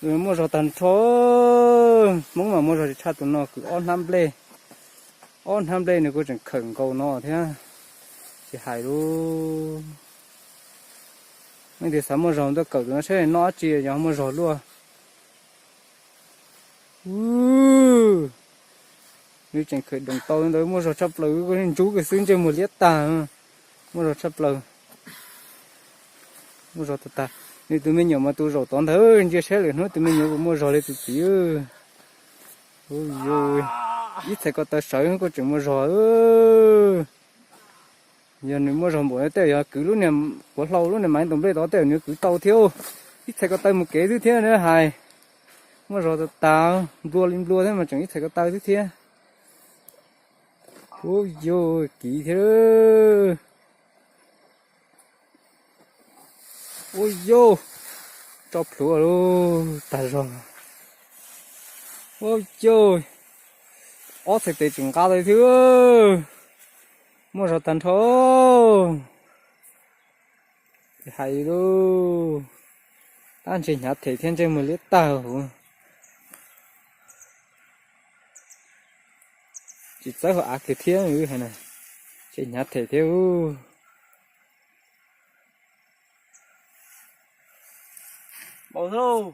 Muaj zog tag nrho. Hmoob mas muaj zog tsis tshaj tus no, kwv ob hnab nplej, ob hnab nplej nws kuj tseem khawm nkaus no thiab. Tsis hais lub, leej twg xav muaj zog tuaj kawm tus no seb noj dab tsi yog muaj zog luaj. Nws tseem khawm doos tau ntawd, muaj zog tshaj plaws, ntsub kiag xwb ntsej muag liab tag. Muaj zog tshaj plaws, muaj zog tag tag. Nws tus me nyuam mas tus zaum tod ntag, ntsia saib lwm hnub tus me nyuam puas muaj zog li tus txiv. Ib txhais ko taw sawv kuj tseem muaj zog. Yog nws muaj zog npaum tej yog kwv lub niag puav hlau lub niag maiv ntaus nplej tod tej nws kwv tau thiab. Ib txhais ko taw mus kev xwb thiab na hais. Muaj zog tas tas, nplua li nplua thiab mas tseem ib txhais ko taw xwb thiab. Ub, yog kiv thiab. Ub, yog tso plhuav lub tag zog. Ub, yog ob txhais tes tseem nqa tau thiab. Muaj zog tag nrho. Hais lauj, tab ntshe hnyav them thiab ntsej muag liab tag huv. Tsis txawb hauv av kiag thiab hais na, ntshe hnyav them thiab. Npaum xwb lauj.